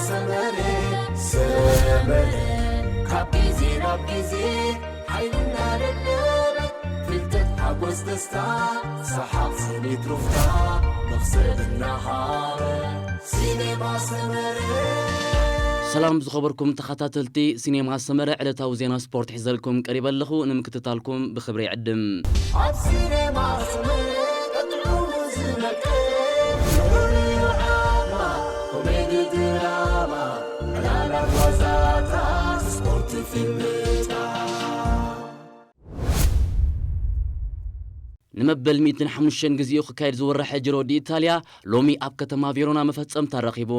ሰመረ ሰመረ ካብ ግዜ ናብ ግዜ ሓይልና ደለበ ፍልጠት ሓጎስ ደስታ ሰሓቕ ስኒት ሩፍታ መኽሰብ እናሃረ ሲኔማ ሰመረ። ሰላም ዝኸበርኩም ተኸታተልቲ ሲኔማ ሰመረ፣ ዕለታዊ ዜና ስፖርት ሒዘልኩም ቀሪበ ኣለኹ። ንምክትታልኩም ብኽብሪ ይዕድም። ኣብ ሲኔማ ሰመረ ቀጥዑ ዝነቀ ኮሜዲ ድራማ ዕላላት ዋዛታት ስፖርት ፊልምታት። ንመበል ሚእትን ሓሙሽተን ግዜኡ ክካየድ ዝወረሐ ጅሮ ዲ ኢታልያ ሎሚ ኣብ ከተማ ቬሮና መፈጸምታ ረኺቡ።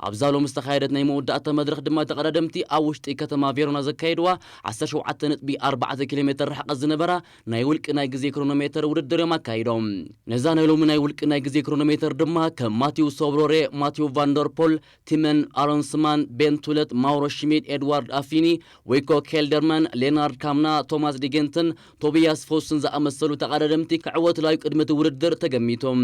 ኣብዛ ሎሚ ዝተኻየደት ናይ መወዳእታ መድረኽ ድማ ተቐዳደምቲ ኣብ ውሽጢ ከተማ ቬሮና ዘካየድዋ ዓሰርተ ሸውዓተ ነጥቢ ኣርባዕተ ኪሎ ሜተር ርሕቀት ዝነበራ ናይ ውልቂ ናይ ግዜ ክሮኖሜተር ውድድር እዮም ኣካይዶም። ነዛ ናይ ሎሚ ናይ ውልቂ ናይ ግዜ ክሮኖሜተር ድማ ከም ማቲው ሶብሮሬ፣ ማቲው ቫንደርፖል፣ ቲመን ኣሮንስማን፣ ቤን ቱለት፣ ማውሮ ሽሚድ፣ ኤድዋርድ ኣፊኒ፣ ዊኮ ኬልደርማን፣ ሌናርድ ካምና፣ ቶማስ ዲጌንትን ቶቢያስ ፎስን ዝኣመሰሉ ተቐዳደምቲ ክዕወቱ ላዩ ቅድሚ እቲ ውድድር ተገሚቶም።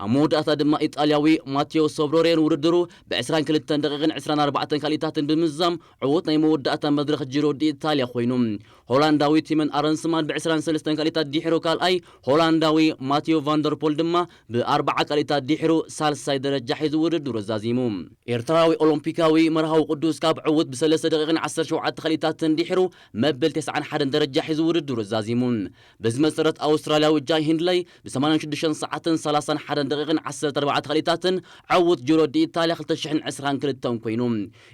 ኣብ መወዳእታ ድማ ኢጣልያዊ ማቴዎ ሶብሮሬ ንውድድሩ ብ ዕስራን ክልተን ደቂቕን ዕስራን ኣርባዕተን ካሊታትን ብምዝዛም ዕዉት ናይ መወዳእታ መድረኽ ጂሮ ዲ ኢጣልያ ኮይኑ። ሆላንዳዊ ቲመን ኣረንስማን ብ ዕስራን ሰለስተን ካሊታት ድሒሩ ካልኣይ፣ ሆላንዳዊ ማቴዎ ቫንደርፖል ድማ ብኣርባዓ ካሊታት ድሒሩ ሳልሳይ ደረጃ ሒዙ ውድድሩ ዛዚሙ። ኤርትራዊ ኦሎምፒካዊ መርሃዊ ቅዱስ ካብ ዕዉት ብሰለስተ ደቂቕን ዓሰርተ ሸውዓተ ካሊታትን ድሒሩ መበል ተስዓን ሓደን ደረጃ ሒዙ ውድድሩ ዛዚሙ። በዚ መሰረት ኣውስትራልያዊ ጃይ ሂንድለይ ብ ሰማንያን ሽዱሽተን ሰዓትን ሰላሳን ሓደን ደቂቕን ዓሰርተ ኣርባዕተ ካሊታትን ዕዉት ጂሮ ዲ ኢታልያ ክልተ ሽሕን ዕስራን ክልተን ኮይኑ።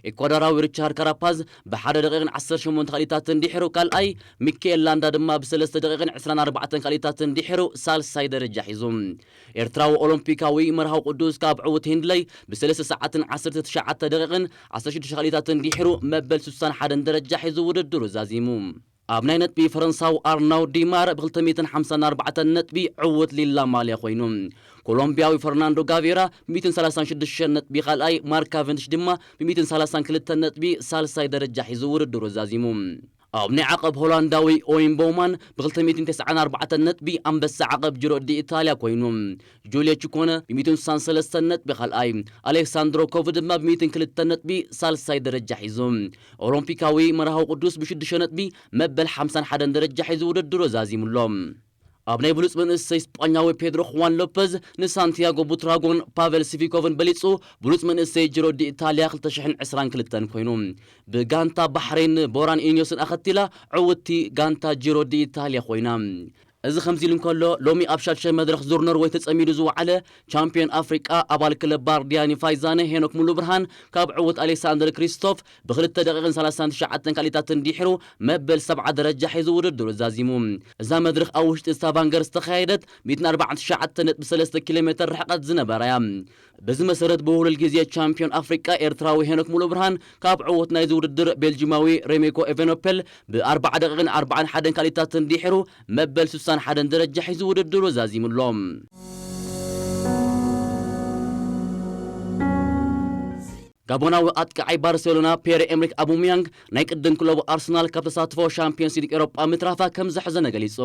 ኤኳዶራዊ ሪቻርድ ካራፓዝ ብ ሓደ ደቂቕን ዓሰርተ ሸሞንተ ካሊታትን ድሒሩ ካልኣይ፣ ሚካኤል ላንዳ ድማ ብ ሰለስተ ደቂቕን ዕስራን ኣርባዕተን ካሊታትን ድሒሩ ሳልሳይ ደረጃ ሒዙ። ኤርትራዊ ኦሎምፒካዊ መርሃዊ ቅዱስ ካብ ዕዉት ሂንድለይ ብ ሰለስተ ሰዓትን ዓሰርተ ትሽዓተ ደቂቕን ዓሰርተ ሽዱሽተ ካሊታትን ድሒሩ መበል ስሳን ሓደን ደረጃ ሒዙ ውድድሩ ዛዚሙ። ኣብ ናይ ነጥቢ ፈረንሳዊ ኣርናው ዲማር ብ ክልተ ሚእትን ሓምሳን ኣርባዕተን ነጥቢ ዕዉት ሊላ ማልያ ኮይኑ። ኮሎምቢያዊ ፈርናንዶ ጋቬራ ብ ሚእትን ሰላሳን ሽዱሽተን ነጥቢ ካልኣይ፣ ማርክ ካቨንድሽ ድማ ብ ሚእትን ሰላሳን ክልተን ነጥቢ ሳልሳይ ደረጃ ሒዙ ውድድሩ ዛዚሙ። ኣብ ናይ ዓቐብ ሆላንዳዊ ኦይን ቦውማን ብ ክልተ ሚእትን ተስዓን ኣርባዕተን ነጥቢ ኣንበሳ ዓቐብ ጅሮ ዲ ኢታልያ ኮይኑ። ጁልዮ ቺኮነ ብ ሚእትን ስሳን ሰለስተን ነጥቢ ካልኣይ፣ ኣሌክሳንድሮ ኮቭ ድማ ብ ሚእትን ክልተን ነጥቢ ሳልሳይ ደረጃ ሒዙ። ኦሎምፒካዊ መርሃዊ ቅዱስ ብ ሽዱሽተ ነጥቢ መበል ሓምሳን ሓደን ደረጃ ሒዙ ውድድሩ ዛዚሙ ኣሎ። ኣብ ናይ ብሉጽ መንእሰይ ስጳኛዊ ፔድሮ ክዋን ሎፐዝ ንሳንቲያጎ ቡትራጎን ፓቨል ሲቪኮቭን በሊጹ ብሉጽ መንእሰይ ጅሮ ዲ ኢታልያ ክልተ ሽሕን ዕስራን ክልተን ኮይኑ። ብጋንታ ባሕሬን ቦራን ኢኒዮስን ኣኸቲላ ዕውቲ ጋንታ ጂሮ ዲ ኢታልያ ኮይና። እዚ ከምዚ ኢሉ እንከሎ፣ ሎሚ ኣብ ሻድሻይ መድረኽ ዙር ኖርወይ ተጸሚዱ ዝወዓለ ቻምፒዮን ኣፍሪቃ ኣባል ክለብ ባርዲያኒ ፋይዛነ ሄኖክ ሙሉ ብርሃን ካብ ዕውት ኣሌክሳንደር ክሪስቶፍ ብክልተ ደቂቕን ሰላሳን ትሽዓተን ካሊታትን ድሒሩ መበል ሰብዓ ደረጃ ሒዙ ውድድሩ ዛዚሙ። እዛ መድረኽ ኣብ ውሽጢ ስታቫንገር ዝተኻየደት ሚእትን ኣርባዓን ትሽዓተ ነጥቢ ሰለስተ ኪሎ ሜተር ርሕቀት ዝነበራ እያ። በዚ መሰረት ብውህሉል ግዜ ቻምፒዮን ኣፍሪቃ ኤርትራዊ ሄኖክ ሙሉ ብርሃን ካብ ዕውት ናይዚ ውድድር ቤልጂማዊ ሬሜኮ ኤቨኖፔል ብኣርባዓ ደቂቕን ኣርባዓን ሓደን ካሊታትን ድሒሩ መበል ስሳን ሓደን ደረጃ ሒዙ ውድድሩ ዛዚሙ ኣሎ። ጋቦናዊ ኣጥቃዓይ ባርሴሎና ፒየር ኤምሪክ ኣቡሚያንግ ናይ ቅድም ክለቡ ኣርሰናል ካብ ተሳትፎ ሻምፒዮንስ ሊግ ኤሮጳ ምትራፋ ከም ዘሕዘነ ገሊጹ።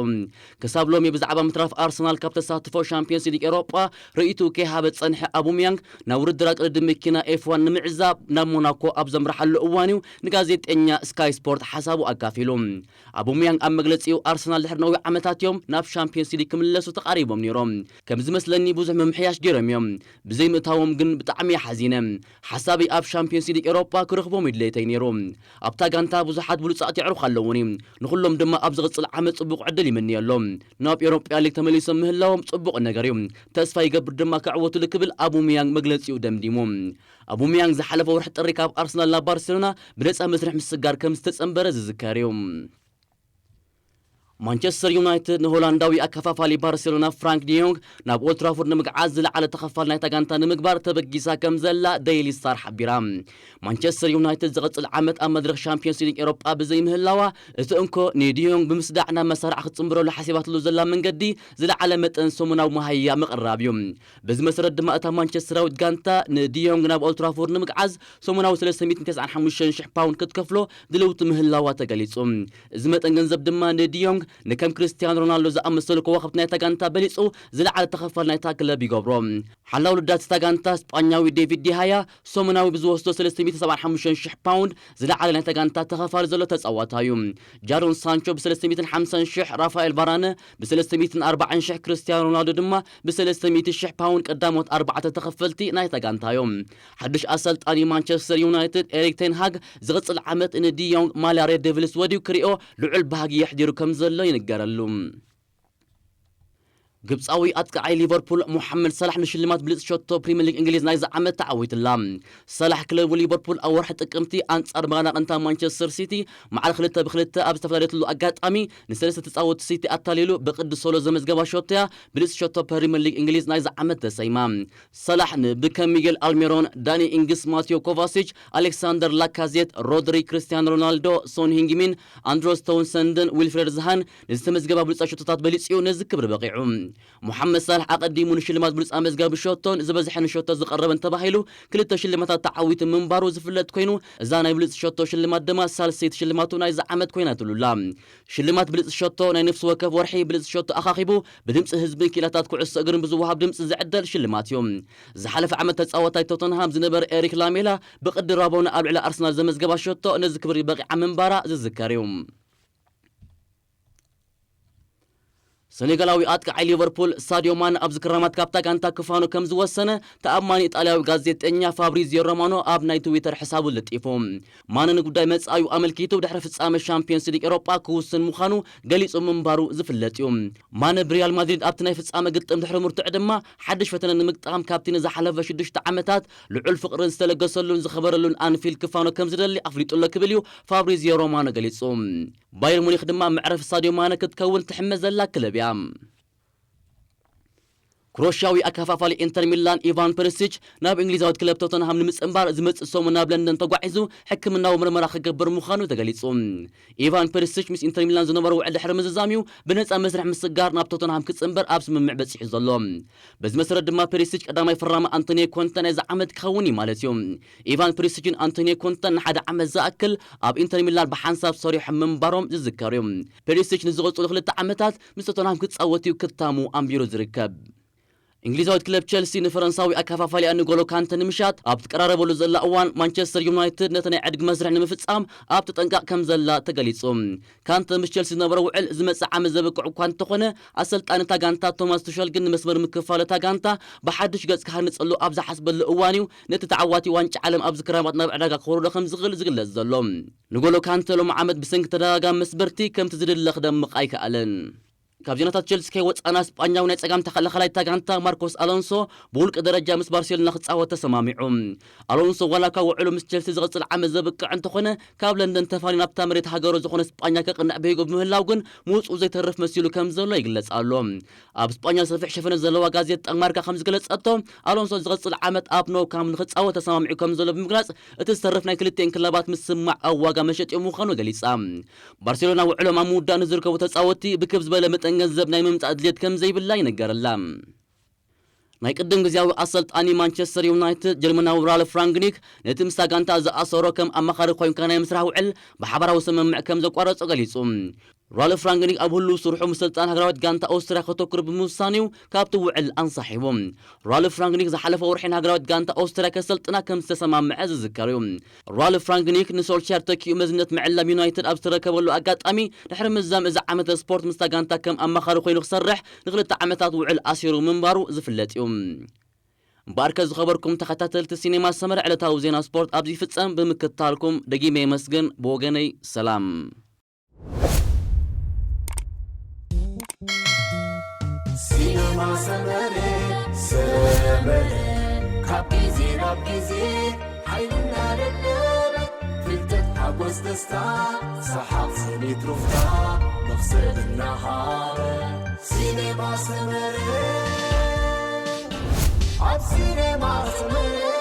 ክሳብ ሎሚ ብዛዕባ ምትራፍ ኣርሰናል ካብ ተሳትፎ ሻምፒዮንስ ሊግ ኤሮጳ ርእይትኡ ከይሃበ ዝጸንሐ ኣቡሚያንግ፣ ናብ ውድድር ኣቅድዲ መኪና ኤፍ ዋን ንምዕዛብ ናብ ሞናኮ ኣብ ዘምርሓሉ እዋን እዩ ንጋዜጠኛ ስካይ ስፖርት ሓሳቡ ኣካፊሉ። ኣቡሚያንግ ኣብ መግለጺኡ፣ ኣርሰናል ድሕሪ ነዊሕ ዓመታት እዮም ናብ ሻምፒዮንስ ሊግ ክምለሱ ተቓሪቦም ነይሮም። ከም ዝመስለኒ ብዙሕ ምምሕያሽ ገይሮም እዮም። ብዘይምእታዎም ግን ብጣዕሚ እየ ሓዚነ። ሓሳበይ ኣብ ሻምፒዮንስ ሊግ ኤሮጳ ክረኽቦም እዩ ድሌተይ ነይሩ። ኣብታ ጋንታ ብዙሓት ብሉጻት የዕሩኽ ኣለዉኒ። ንኹሎም ድማ ኣብ ዝቕጽል ዓመት ጽቡቕ ዕድል ይምንየሎም። ናብ ኤሮጳ ሊግ ተመሊሶም ምህላዎም ጽቡቕ ነገር እዩ። ተስፋ ይገብር ድማ ክዕወቱሉ ክብል ኣቡሚያንግ መግለጺኡ ደምዲሙ። ኣቡሚያንግ ዝሓለፈ ወርሒ ጥሪ ካብ ኣርሰናል ናብ ባርሴሎና ብነጻ መስርሕ ምስጋር ከም ዝተጸንበረ ዝዝከር እዩ። ማንቸስተር ዩናይትድ ንሆላንዳዊ ኣከፋፋሊ ባርሴሎና ፍራንክ ዲዮንግ ናብ ኦልትራፎርድ ንምግዓዝ ዝለዓለ ተኸፋል ናይታ ጋንታ ንምግባር ተበጊሳ ከም ዘላ ደይሊ ስታር ሓቢራ። ማንቸስተር ዩናይትድ ዝቐጽል ዓመት ኣብ መድረኽ ሻምፒዮንስ ሊግ ኤሮጳ ብዘይምህላዋ፣ እቲ እንኮ ንዲዮንግ ብምስዳዕ ናብ መሳርዕ ክትጽንብረሉ ሓሲባትሉ ዘላ መንገዲ ዝለዓለ መጠን ሰሙናዊ መሃያ ምቕራብ እዩ። በዚ መሰረት ድማ እታ ማንቸስተራዊት ጋንታ ንዲዮንግ ናብ ኦልትራፎርድ ንምግዓዝ ሰሙናዊ ሰለስተ ሚእትን ተስዓን ሓሙሽተን ሽሕ ፓውንድ ክትከፍሎ ድልውቲ ምህላዋ ተገሊጹ። እዚ መጠን ገንዘብ ድማ ንዲዮንግ ንከም ክርስቲያኖ ሮናልዶ ዝኣመሰሉ ከዋኽብቲ ናይታ ጋንታ በሊጹ ዝለዓለ ተኸፋል ናይታ ክለብ ይገብሮ። ሓላው ልዳት እታ ጋንታ ስጳኛዊ ዴቪድ ዲሃያ ሰሙናዊ ብዝወስዶ ሰለስተ ሚእቲ ሰብዓን ሓሙሽተን ሽሕ ፓውንድ ዝለዓለ ናይታ ጋንታ ተኸፋሊ ዘሎ ተጻዋታይ እዩ። ጃዶን ሳንቾ ብ ሰለስተ ሚእትን ሓምሳን ሽሕ፣ ራፋኤል ቫራነ ብ ሰለስተ ሚእትን ኣርባዓን ሽሕ፣ ክርስቲያኖ ሮናልዶ ድማ ብ ሰለስተ ሚእቲ ሽሕ ፓውንድ ቀዳሞት ኣርባዕተ ተኸፈልቲ ናይታ ጋንታ እዮም። ሓድሽ ኣሰልጣኒ ማንቸስተር ዩናይትድ ኤሪክ ቴን ሃግ ዝቕጽል ዓመት ንዲዮንግ ማልያ ሬድ ዴቪልስ ወድዩ ክሪኦ ልዑል ባህጊ የሕዲሩ ከም ዘሎ ይንገረሉ። ግብጻዊ ኣጥቃዓይ ሊቨርፑል ሞሓመድ ሳላሕ ንሽልማት ብልጽ ሸቶ ፕሪምየር ሊግ እንግሊዝ ናይዚ ዓመት ተዓዊትላ። ሳላሕ ክለቡ ሊቨርፑል ኣብ ወርሒ ጥቅምቲ ኣንጻር መናቕንታ ማንቸስተር ሲቲ መዓል ክልተ ብክልተ ኣብ ዝተፈላለየትሉ ኣጋጣሚ ንሰለስተ ተጻወትቲ ሲቲ ኣታሊሉ ብቅዲ ሶሎ ዘመዝገባ ሸቶ እያ ብልጽ ሸቶ ፕሪምየር ሊግ እንግሊዝ ናይዚ ዓመት ተሰይማ። ሳላሕ ንብከም ሚጌል ኣልሜሮን፣ ዳኒ ኢንግስ፣ ማቴዮ ኮቫሲች፣ ኣሌክሳንደር ላካዜት፣ ሮድሪ፣ ክርስቲያኖ ሮናልዶ፣ ሶን ሂንግሚን፣ ኣንድሮስ ተውንሰንድን ዊልፍሬድ ዝሃን ንዝተመዝገባ ብሉጻት ሸቶታት በሊጹ እዩ ነዚ ክብሪ በቒዑ። ሞሓመድ ሳላሕ ኣቐዲሙ ንሽልማት ብሉጽ ኣመዝጋቢ ሸቶን ዝበዝሐ ንሸቶ ዝቐረበን ተባሂሉ ክልተ ሽልማታት ተዓዊቱ ምንባሩ ዝፍለጥ ኮይኑ፣ እዛ ናይ ብሉጽ ሸቶ ሽልማት ድማ ሳልሰይቲ ሽልማቱ ናይዚ ዓመት ኮይና ትሉላ። ሽልማት ብልጽ ሸቶ ናይ ነፍሲ ወከፍ ወርሒ ብልጽ ሸቶ ኣኻኺቡ ብድምጺ ህዝብን ክኢላታት ኩዕሶ እግርን ብዝወሃብ ድምጺ ዝዕደል ሽልማት እዩ። ዝሓለፈ ዓመት ተጻዋታይ ቶተንሃም ዝነበረ ኤሪክ ላሜላ ብቅዲ ራቦና ኣብ ልዕሊ ኣርሰናል ዘመዝገባ ሸቶ ነዚ ክብሪ በቒዓ ምንባራ ዝዝከር እዩ። ሰኔጋላዊ ኣጥቃዓይ ሊቨርፑል ሳድዮ ማነ ኣብዚ ክራማት ካብታ ጋንታ ክፋኖ ከም ዝወሰነ ተኣማኒ ኢጣልያዊ ጋዜጠኛ ፋብሪዚዮ ሮማኖ ኣብ ናይ ትዊተር ሕሳቡ ለጢፉ። ማነ ንጉዳይ መጻኢኡ ኣመልኪቱ ድሕሪ ፍጻመ ሻምፒዮንስ ሊግ ኤሮጳ ክውስን ምዃኑ ገሊጹ ምንባሩ ዝፍለጥ እዩ። ማነ ብሪያል ማድሪድ ኣብቲ ናይ ፍጻመ ግጥም ድሕሪ ምርትዑ ድማ ሓድሽ ፈተነ ንምግጣም ካብቲ ንዝሓለፈ ሽዱሽተ ዓመታት ልዑል ፍቕርን ዝተለገሰሉን ዝኸበረሉን ኣንፊልድ ክፋኖ ከም ዝደሊ ኣፍሊጡ ኣሎ ክብል እዩ ፋብሪዚዮ ሮማኖ ገሊጹ። ባየር ሙኒክ ድማ መዕረፊ ሳድዮ ማነ ክትከውን ትሕመ ዘላ ክለብ እያ። ክሮሽያዊ ኣከፋፋሊ ኢንተር ሚላን ኢቫን ፐሪሲች ናብ እንግሊዛዊት ክለብ ቶተንሃም ንምጽንባር ዝመጽእ ሰሙን ናብ ለንደን ተጓዒዙ ሕክምናዊ ምርመራ ክገብር ምዃኑ ተገሊጹ። ኢቫን ፐሪሲች ምስ ኢንተር ሚላን ዝነበሮ ውዕል ድሕሪ ምዝዛም እዩ ብነጻ መስርሕ ምስጋር ናብ ቶተንሃም ክጽንበር ኣብ ስምምዕ በጺሑ ዘሎ። በዚ መሰረት ድማ ፐሪሲች ቀዳማይ ፈራሚ ኣንቶኒዮ ኮንተ ናይዚ ዓመት ክኸውን እዩ ማለት እዩ። ኢቫን ፐሪሲችን ኣንቶኒዮ ኮንተን ንሓደ ዓመት ዝኣክል ኣብ ኢንተር ሚላን ብሓንሳብ ሰሪሖም ምንባሮም ዝዝከር እዩ። ፐሪሲች ንዝቕጽሉ ክልተ ዓመታት ምስ ቶተንሃም ክጻወት እዩ ክታሙ ኣንቢሩ ዝርከብ። እንግሊዛዊት ክለብ ቸልሲ ንፈረንሳዊ ኣከፋፋሊኣ ንጎሎ ካንተ ንምሻጥ ኣብ ትቀራረበሉ ዘላ እዋን፣ ማንቸስተር ዩናይትድ ነቲ ናይ ዕድጊ መስርሕ ንምፍጻም ኣብ ተጠንቃቕ ከም ዘላ ተገሊጹ። ካንተ ምስ ቸልሲ ዝነበሮ ውዕል ዝመጽእ ዓመት ዘብቅዕ እኳ እንተኾነ፣ ኣሰልጣኒ እታ ጋንታ ቶማስ ቱሸል ግን ንመስመር ምክፋል እታ ጋንታ ብሓድሽ ገጽ ክሃንጸሉ ኣብ ዝሓስበሉ እዋን እዩ ነቲ ተዓዋቲ ዋንጫ ዓለም ኣብዚ ክራማት ናብ ዕዳጋ ክወርዶ ከም ዝኽእል ዝግለጽ ዘሎ። ንጎሎ ካንተ ሎሚ ዓመት ብሰንኪ ተደጋጋሚ መስበርቲ ከምቲ ዝድለ ክደምቕ ኣይከኣለን። ካብ ዜናታት ቸልሲ ከይወጻና፣ ስጳኛዊ ናይ ጸጋም ተኸላኸላይ እታ ጋንታ ማርኮስ ኣሎንሶ ብውልቂ ደረጃ ምስ ባርሴሎና ክጻወት ተሰማሚዑ። ኣሎንሶ ዋላ እኳ ውዕሉ ምስ ቸልሲ ዝቕጽል ዓመት ዘብቅዕ እንተኾነ፣ ካብ ለንደን ተፋንዩ ናብታ መሬት ሃገሩ ዝኾነ ስጳኛ ከቕንዕ ብሂጉ ብምህላው ግን ምውጽኡ ዘይተርፍ መሲሉ ከም ዘሎ ይግለጽ ኣሎ። ኣብ ስጳኛ ሰፊሕ ሸፈነ ዘለዋ ጋዜጣ ማርካ ከም ዝገለጸቶ፣ ኣሎንሶ ዝቕጽል ዓመት ኣብ ኖው ካምፕ ንኽጻወት ተሰማሚዑ ከም ዘሎ ብምግላጽ፣ እቲ ዝተርፍ ናይ ክልቲኤን ክለባት ምስማዕ ኣብ ዋጋ መሸጢኡ ምዃኑ ገሊጻ። ባርሴሎና ውዕሎም ኣብ ምውዳእ ንዝርከቡ ተጻወትቲ ብክብ ዝበለ መጠን ገንዘብ ናይ ምምጻእ ድሌት ከም ዘይብላ ይነገረላ። ናይ ቅድም ግዜያዊ ኣሰልጣኒ ማንቸስተር ዩናይትድ ጀርመናዊ ራልፍ ራንግኒክ ነቲ ምስታ ጋንታ ዝኣሰሮ ከም ኣማኻሪ ኮይንካ ናይ ምስራሕ ውዕል ብሓባራዊ ስምምዕ ከም ዘቋረጾ ገሊጹ። ራልፍ ራንግኒክ ኣብ ህሉው ስርሑ ምስልጣን ሃገራዊት ጋንታ ኣውስትርያ ከተኩር ብምውሳን እዩ ካብቲ ውዕል ኣንሳሒቡ። ራልፍ ራንግኒክ ዝሓለፈ ወርሒ ንሃገራዊት ጋንታ ኣውስትርያ ከሰልጥና ከም ዝተሰማምዐ ዝዝከር እዩ። ራልፍ ራንግኒክ ንሶልሻር ተኪኡ መዝነት ምዕላም ዩናይትድ ኣብ ዝተረከበሉ ኣጋጣሚ፣ ድሕሪ ምዛም እዚ ዓመተ ስፖርት ምስታ ጋንታ ከም ኣማኻሪ ኮይኑ ክሰርሕ ንክልተ ዓመታት ውዕል ኣሲሩ ምንባሩ ዝፍለጥ እዩ። እምበኣርከ ዝኸበርኩም ተኸታተልቲ ሲኔማ ሰመረ፣ ዕለታዊ ዜና ስፖርት ኣብዚ ይፍጸም። ብምክትታልኩም ደጊመ የመስግን። ብወገነይ ሰላም። ሲነማ ሰመረ ሰመረ ካብ ግዜ ናብ ግዜ ሓይልና ደለበ ፍልጠት ሓጎስ ደስታ ሰሓቕ ስኒት ሩፍታ መኽሰብ እናሃበ ሲኔማ ሰመረ ኣብ ሲኔማ ሰመረ